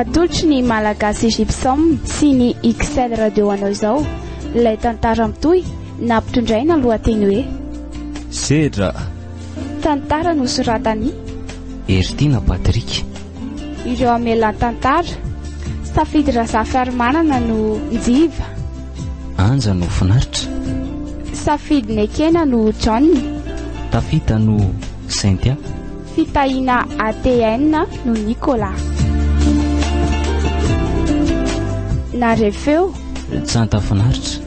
Atolotry ny Malagasy Gypsum sy ny XL Radio anao izao ilay tantara mitohy nampitondraina lohateny hoe. Sedra. Tantara nosoratan'i. Heritiana Patrick. Ireo amelan-tantara. Safidy Razafiarimanana no Njiva. Anja no Finaritra. Safidy Nekena no John. Tafita no Cynthia. Fitahiana ATN no Nicolas. Nare feo. Tsanta Finaritra.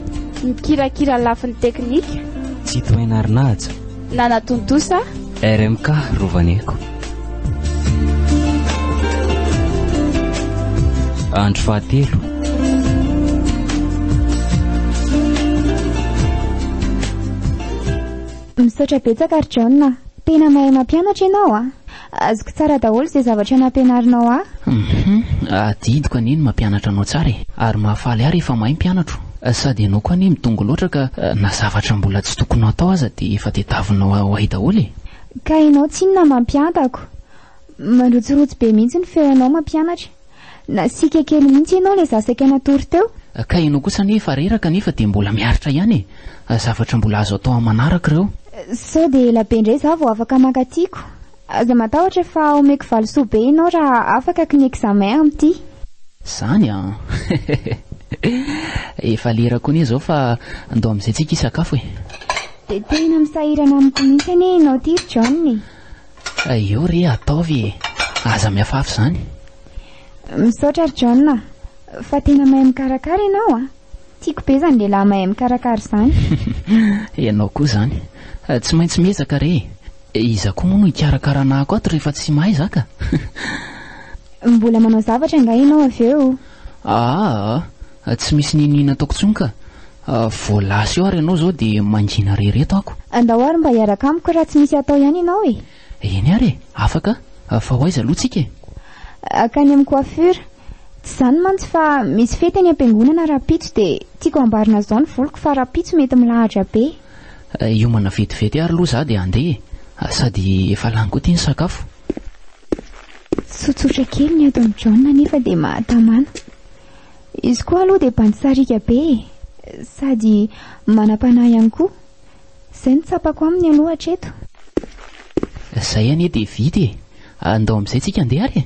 Mikirakira lafiny teknika. Tsitohaina Arinahaja. Nanatontosa. RMK Rovaneko. Andro fahatelo. Misaotra betsaka ry John a! Tena mahay mampianatra ianao a! Azoko tsara daholo izay zavatra nampianarinao ahy. Hum, adidiko anie ny mampianatra anao tsara e! Ary mahafaly ahy rehefa mahay ny mpianatro. Sady ianao koa anie midongy loatra ka na zavatra mbola tsy tokony ho atao aza dia efa tediavinao ho hay daholo e! Ka ianao tsinona mampiadako. Mandrotsirotsy be mihitsy ny feonao mampianatra. Nasiaka kely mihitsy ianao ilay za saika natory teo. Ka ianao kosa anie efa reraka nefa dia mbola miaritra ihany e! Zavatra mbola azo atao amin'ny manaraka ireo. Sao dia ela be indray za vao afaka maka tiako. Aza matahotra fa omeko valisoa be ianao raha afaka ny examen amin'ity. Zany an! Efa lera koa anie izao fa ndao amin'izay tsika hisakafo e! Dia tena misahirana amiko mihitsy anie ianao ity ry John e! Eo re ataovy e! Aza mihafahafa izany. Misaotra ry John a! Fa tena mahay mikarakara ianao a! Tiako be izany lehilahy mahay mikarakara izany. Ianao koa izany. Tsy maintsy miezaka re e! Iza koa moa no hikarakara anahako ato rehefa tsy mahay za ka? Mbola manao zavatra angaha ianao avy eo? Aa! Tsy misy n'inon'inona ataoko intsony ka! Vao lasa eo ary ianao izao dia mangina rery eto ako. Andao ary mba hiaraka amiko raha tsy misy atao ihany ianao e! Eny ary e! Afaka, fa ho aiza aloha tsika e? Hankany amin'ny coiffure. Tsy izany mantsy fa misy fety any am-piangonana rahampitso dia tiako hamboarina izao ny voloko fa rahampitso mety milahatra be. Hiomana vetivety ary aloha za dia handeha e! Sady efa lany koa ity ny sakafo. Tsotsotra kely ny ato amin'i John nefa dia mahatamana. Izy koa aloha dia bandy sariaka be e! Sady manam-panahy ihany koa. Izay no tsapako aminy aloha hatreto. Izay anie dia vita e! Andao amin'izay tsika handeha ary e!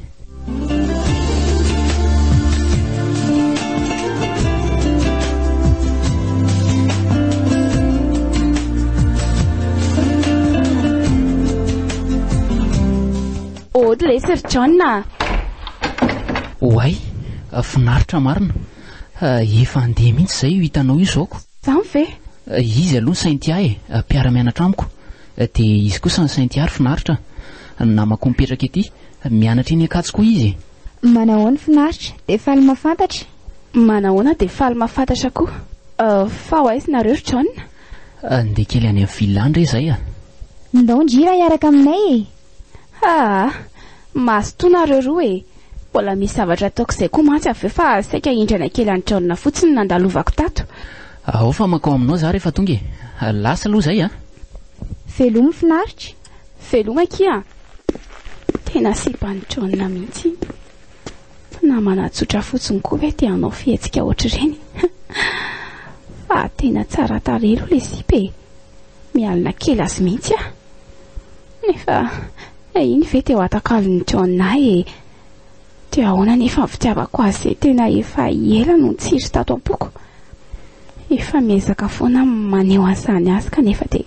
Ody lesy ry John a! Oay, finaritra marina. Efa handeha mihitsy izay io hitanao io izao ko. Izany ve? Izy aloha ny Cynthia e, mpiara-mianatra amiko. Dia izy kosa ny Cynthia ry finaritra. Namako mipetraka ety, mianatra eny Ankatso koa izy e. Manahoana finaritra, dia faly mahafantatra. Manahoana dia faly mahafantatra koa. Fa ho aiza nareo ry John? Ndeha kely any amin'ny villa any re izay a. Ndao ndry raha hiaraka aminay e. Aa! Mazotoa nareo roa e! Mbola misy zavatra ataoko izay koa mantsy avy eo fa saika hindrana kely an'i John fotsiny no nandalovako tato. Ao fa mankao aminao za rehefa tonga e! Lasa aloha izay a! Veloma finaritra! Veloma akia a! Tena sipan'i John mihitsy iny. Namana tsotra fotsiny koa ve te hanao fihetsika ohatr'ireny? Fa tena tsara tarehy aloha ilay sipa e! Mialona kely azy mihitsy aho. Nefa iny ve dia ho atakalon'i John ahy e? Dia ahoana anefa ny fitiavako azy izay tena efa ela no nitsiry tato am-poko? Efa miezaka foana aho maneho an'izany azy kanefa dia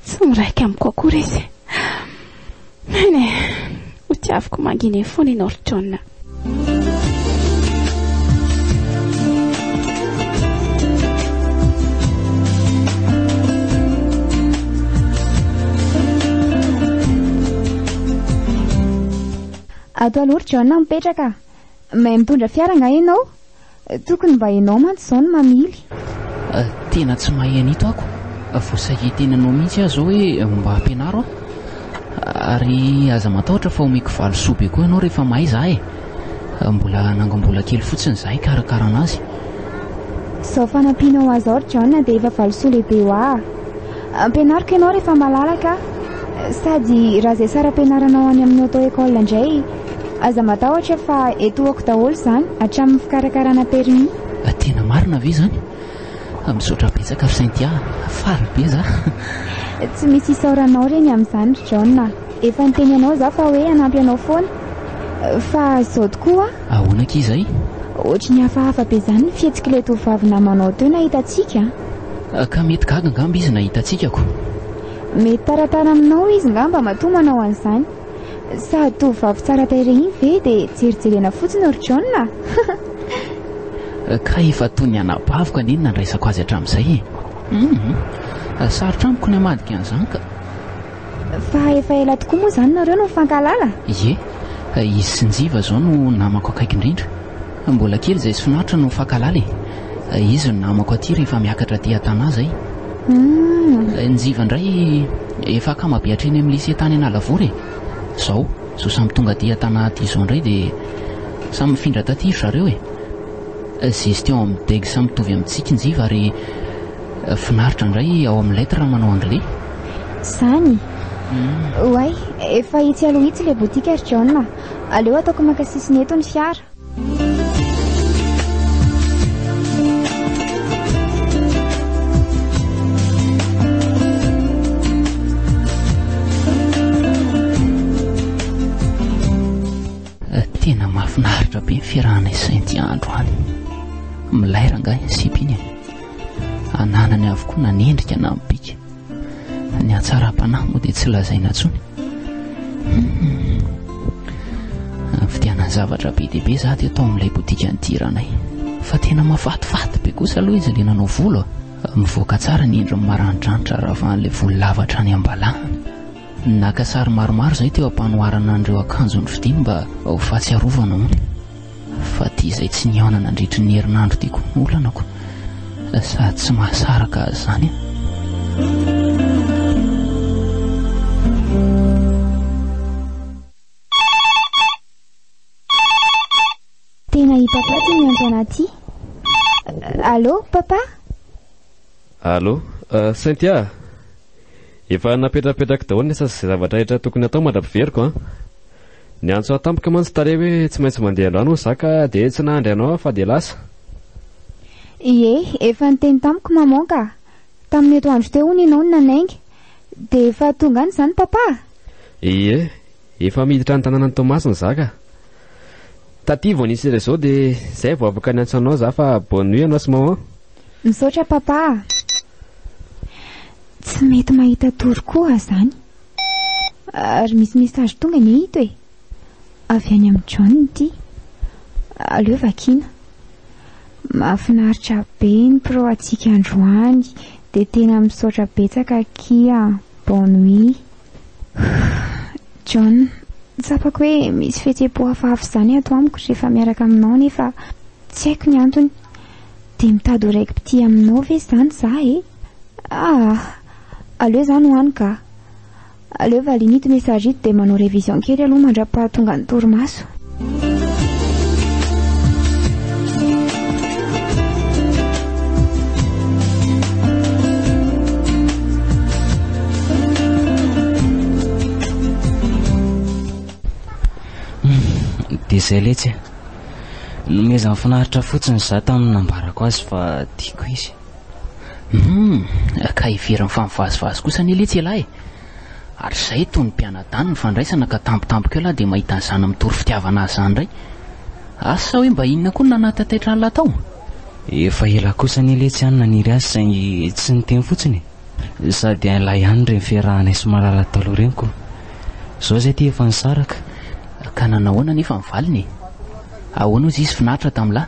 tsy miraika amiko akory izy. Eny e, ho tiaviko mangina eny foana ianao ry John. Ato aloha ry John mipetraka. Mahay mitondra fiara angaha ianao? Tokony mba ianao mantsy izao no mamily. Tena tsy mahay an'ito ako. Vao sahia tenanao mihitsy aho izao hoe mba ampianaro aho. Ary aza matahotra fa omeko valisoa be koa ianao rehefa mahay izaho e. Mbola hanangom-bola kely fotsiny izaho hikarakarana azy. Izao fanampianao ahy izao ry John dia efa valisoa lehibe ho ahy. Ampianariko ianao rehefa malalaka aho. Sady raha izay saram-pianaranao any amin'ny auto école indray. Aza matahotra fa etohako daholo izany hatramin'ny fikarakarana permis. Tena marina ve izany? Misaotra betsaka ry Cynthia a! Faly be za! Tsy misy isaoranao reny amin'izany ry John a! Efa niteny anao za fa hoe hanampy anao foana. Fa izao tokoa a! Ahoana akia izay? Ohatry ny hafahafa be izany ny fihetsik'ilay tovovavy namanao teo nahita antsika a! Ka mety gaga angamba izy nahita antsika ko! Mety taratara aminao izy ngamba matoa manao an'izany. Sady tovovavy tsara tarehy iny ve dia jerijerena fotsiny ry John a! Ka efa toy ny anabaviko anie ny nandraisako azy hatramin'izay e! Hum! Sarotra amiko ny hamadika an'izany ka! Fa efa ela tokoa moa izany nareo no nifankahalala? Ie, izy sy Njiva izao no namako akaiky indrindra. Mbola kely izay sy Finaritra no nifankahalala e! Izy no namako aty rehefa miakatra aty an-tanà izay. Njiva indray efa akama be hatreny amin'ny lycée tany Analavory e! Izao, izao samy tonga aty an-tanà aty izao indray dia samy mifindra taty ry zareo e! Gestion amin'ny DEGS mitovy amintsika Njiva ary Finaritra indray ao amin'ny lettre manao anglais. Zany? Oay, efa itsy aloha itsy ilay boutique ry John a. Aleo ataoko maka sisiny eto ny fiara. Tena mahafinaritra be ny fiarahanay Cynthia androany. Milay rangahy ny sipa iny e. Ananany avokoa na ny endrika na ny bika. Ny hatsaram-panahy moa dia tsy lazaina intsony. Hmm. Nividianany zavatra be dia be za teo tao amin'ilay botika nidiranay. Fa tena mafatifaty be kosa aloha izy ilay nanao volo a. Mivoaka tsara ny endriny maranidranitra ravahan'ilay volo lava hatrany am-balahana. Naka sary maromaro izay teo am-panoharana an'ireo akanjo novidiany mba ho fahatsiarovana hono. Fa ity izay tsy nihaona nandritry ny herinandro ity koa no olanako. Sady tsy mahasaraka azy izany aho. Tena i papa ty miantso anah ty. Allô papa? Allô, Cynthia? Efa napetrapetrako daholo ny asa sy izay zavatra rehetra tokony hatao mandra-piveriko an. Niantso ahy tampoka mantsy tare hoe tsy maintsy mandeha androany hono za ka dia tsy nahandry anao aho fa dia lasa. Ie, efa niteny tamiko maman ka. Tamin'ny atoandro teo hono ianao no nanainga. Dia efa tonga any izany papa? Ie, efa miditra ny tanànan'i Toamasina za ka. Taty vao nisy réseau dia izay vao afaka niantso anao za fa bonne nuit anao sy maman. Misaotra papa a. Tsy mety mahita tory koa aho izany. Ary misy message tonga anie ito e. Avy any amin'i John ity. Aleo vakiana. Mahafinaritra be ny pro antsika androany dia tena misaotra betsaka akia. Bonne nuit. John, tsapako hoe misy fihetseham-po hafahafa izany ato amiko rehefa miaraka aminao nefa tsy haiko ny antony. Dia mitady ho raiki-pitia aminao ve izany za e? Ah! Aleo izany ho any ka. Aleo valiana ito message ito dia manao révision kely aloha mandra-pahatonga ny torimaso. Dia izay letsy e. Nomezany finaritra fotsiny izaho tamin'ny nambarako azy fa tiako izy. Humm, ka heveriny fa mivazivazy kosa anie letsy ialahy e! Ary izay toy ny mpianadahy ny nifandraisana ka tampotampoka eo lahy dia mahita an'izany mitory fitiavana azy izany indray. Asa hoe mba inona koa no nanatataitra an'lah tao? Efa ela kosa anie letsy aho no naniry azy saingy tsy niteny fotsiny e! Sady hain'lah ihany ireny fiarahanay sy Malala taloha ireny ko! Izao izay ity efa nisaraka. Ka nanahoana anefa ny valiny e? Ahoana hozy izy finaritra tamin'lah?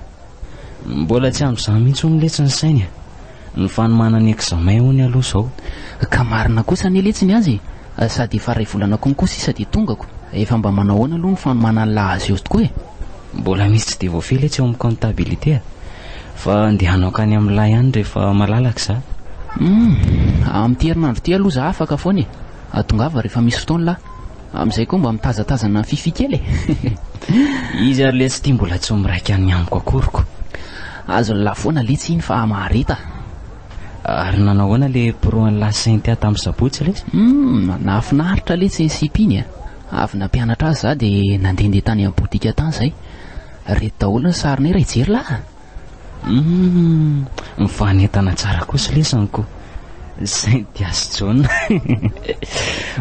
Mbola tsy amin'izany mihitsy hono letsy ny sainy e! Ny fanomanana examen hono aloha izao. Ka marina kosa anie letsy ny azy e! Sady efa iray volana konko sisa dia tongako. Efa mba manao ahoana aloha ny fanomanan'lah azy eo tokoa e? Mbola misy tsy dia voafehy letsy eo amin'ny comptabilité a! Fa andeha hanaokany amin'lah ihany rehefa malalaka za. Humm! Amin'ity herinandro ity aloha za afaka foana e! Tongava rehefa misy fotoana lah. Amin'izay koa mba mitazatazana an'i Fiffi kely e! Izy ary letsy ity mbola tsy miraika ny amiko akory ko. Azon'i la foana letsy iny fa mahareta. Ary nanao ahoana le pro an'i la Cynthia tamin'ny sabotsy letsy? Humm, nahafinaritra letsy iny sipa iny a! Avy nampianatra azy za dia nandehandeha tany amin'ny botika tany izay. Reto daholo ny sarinay raha hijery lahy a! Humm, mifanentana tsara kosa lesy ko. Cynthia sy John.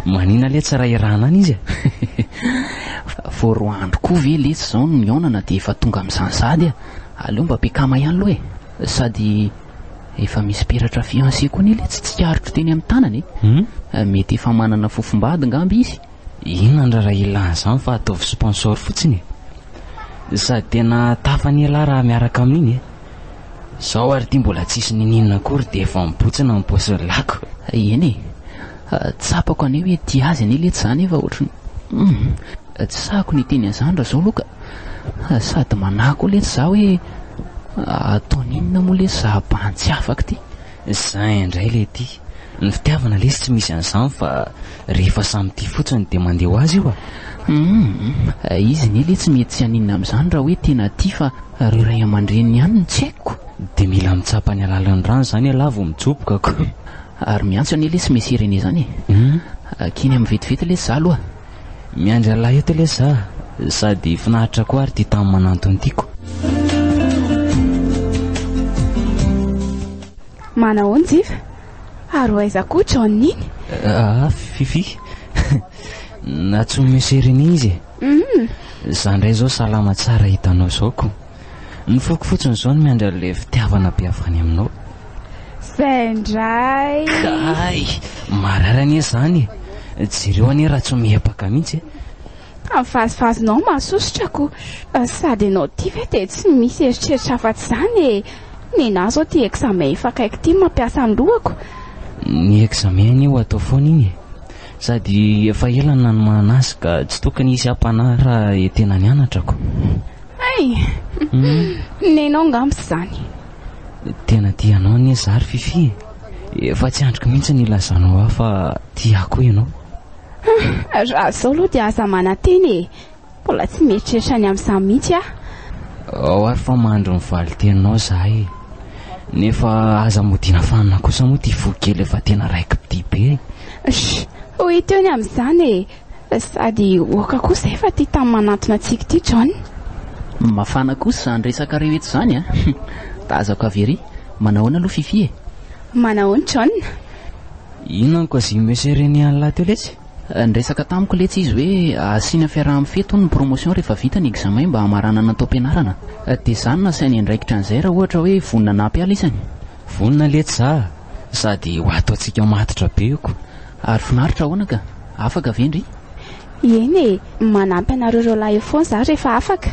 Manina letsy raha iarahana any izy e? Vao roa andro koa ve letsy izao no nihaonana dia efa tonga amin'izany sahady a! Aleo mba be kama ihany aloha e! Sady efa misy peratra fiancé koa anie letsy tsikaritro teny amin'ny tanany e! Mety efa manana fofombady ngamba izy. Inona ny raharaha ilana izany fa ataovy sponsor fotsiny e! Sady tena tafa anie lahy raha miaraka amin'iny e! Zao ary ity mbola tsisy niniana akory dia efa mibotsina ny paosin'ny lako. Eny e! Tsapako anie hoe tia azy anie letsy za nefa ohatry ny hum! Tsy sahiko ny hiteny an'izany raha zao aloha ka! Sady manahy koa letsy za hoe ataony inona moa letsy za bandy tsy afaka ity? Zay indray le ty. Ny fitiavana lesy tsy misy an'izany fa rehefa samy tia fotsiny dia mandeha ho azy io a. Humm, izy anie letsy mety tsy haninona amin'izany raha hoe tena tia fa ireo ray aman-dreniny ihany no tsy haiko. Dia mila mitsapa ny halalin'ny rano izany ialahy vao mijoboka ko. Ary miantso anie lesy Messie René izany e. Keny amin'ny vetivety lesy za aloha. Miandry an'lah eto lesy za, sady finaritra koa ary ty tany manantona ity ko. Manahoana Jiva? Ary ho aiza koa John iny? Ah, Fifi. Nantsoin'i Monsieur René izy e. Za indray izao salama tsara hitanao izao ko. Ny foko fotsiny izao no miandry an'ilay fitiavana be avy any aminao. Zay indray. Kay! Marary anie izany e. Jereo anie raha tsy miepaka mihitsy e. Ny vazivazinao mahasosotra ko. Sady ianao ity ve dia tsy misy eritreritra afa-tsy izany e. Nenà izao ity examen efa akaiky ity no mampiasa ny lohako. Ny examen anie ho atao foana iny e. Sady efa ela no nanomanana azy ka tsy tokony hisy hampanahy raha tena nianatra ko. Hay! Nenao angamba izany. Tena tia anao anie za ry Fiffi e. Efa tsy andriko mihitsy ny hilazanao ahy fa tia ahy koa ianao. Raha izao aloha dia aza manantena e. Mbola tsy mieritreritra ny amin'izany mihitsy aho. Ao ary fa mandry ny valin-teninao za e. Nefa aza modiana fanina kosa moa ity fo kely efa tena raiki-pitia be e. Sh! Ho hita eo ny amin'izany e. Sady oka kosa efa ity tany manantona antsika ity John. Mafana kosa izany resakareo eto izany a! Tazako avy ery. Manahoana aloha Fiffi e? Manahoana John? Inona no quasi Monsieur René an'lah teo letsy? Niresaka tamiko letsy izy hoe asiana fiaraha-mifety hono ny promotion rehefa vita ny examen mba hamaranana ny taom-pianarana. Dia za no nasainy hiandraikitra an'izay raha ohatra hoe vonona hanampy ahy lisany. Vonona letsy za sady ho ataontsika matotra be io ko. Ary finaritra ahoana ka? Afaka ve ndry? Eny e, manampy anareo roalahy eo foana za rehefa afaka.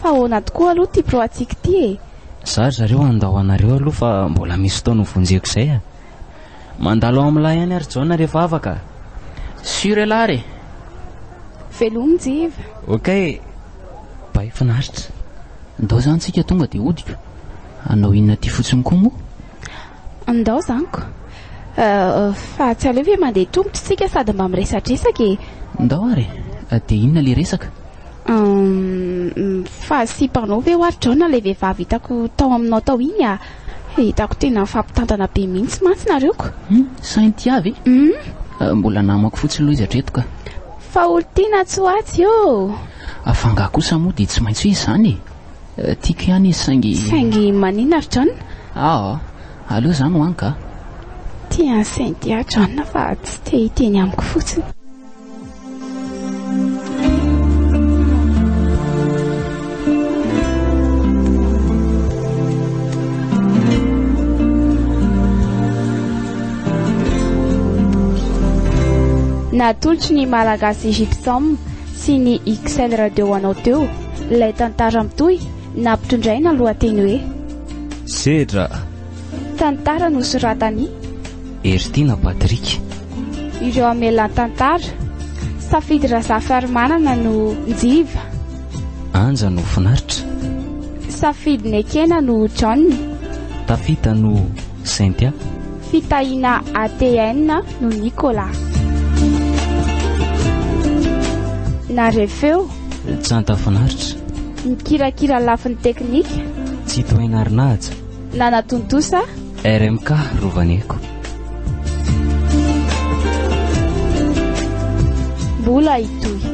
Fa ahoana tokoa aloha ity pro antsika ity e? Za ry zareo handao anareo aloha fa mbola misy fotoana ho vonjeko izay a. Mandalo ao amin'ilay ihany ary Jaona rehefa afaka. Sûr elah ary e! Veloma Njiva. Ok, bye finaritra. Ndao zany tsika tonga dia hodiko. Hanao inona aty fotsiny koa moa? Ndao zany ko. Fa tsy aleo ve mandeha tongotra tsika sady mba miresadresaka e? Ndao ary e! Dia inona le resaka? Humm, fa sipanao ve hoa ry Jaona ilay vehivavy hitako tao aminao tao iny ah? Hitako tena mifampitantana be mihitsy mantsy nareo ko. Humm, Cynthia ve? Humm. Mbola namako fotsiny aloha izy hatreto ka. Fa olon-tiana tsy ho atsy ô! Fa angaha kosa moa dia tsy maintsy hoe izany e? Tiako ihany izy saingy. Saingy maninona ry Jaona? Aa, aleo izany ho any ka. Tia an'i Cynthia Jaona fa tsy te hiteny amiko fotsiny. Natolotry ny Malagasy Gypsum sy ny XL Radio ho anao teo ilay tantara mitohy nampitondraina lohateny hoe Sedra. Tantara nosoratan'i Heritiana Patrick. Ireo amelan-tantara, Safidy Razafiarimanana no Njiva. Anja no Finaritra. Safidy Nekena no John. Tafita no Cynthia. Fitahiana ATN no Nicolas. Nare feo. Tsanta Finaritra. Mikirakira lafiny teknika. Tsitohaina Arinahaja. Nanatontosa. RMK Rovaneko. Mbola hitohy.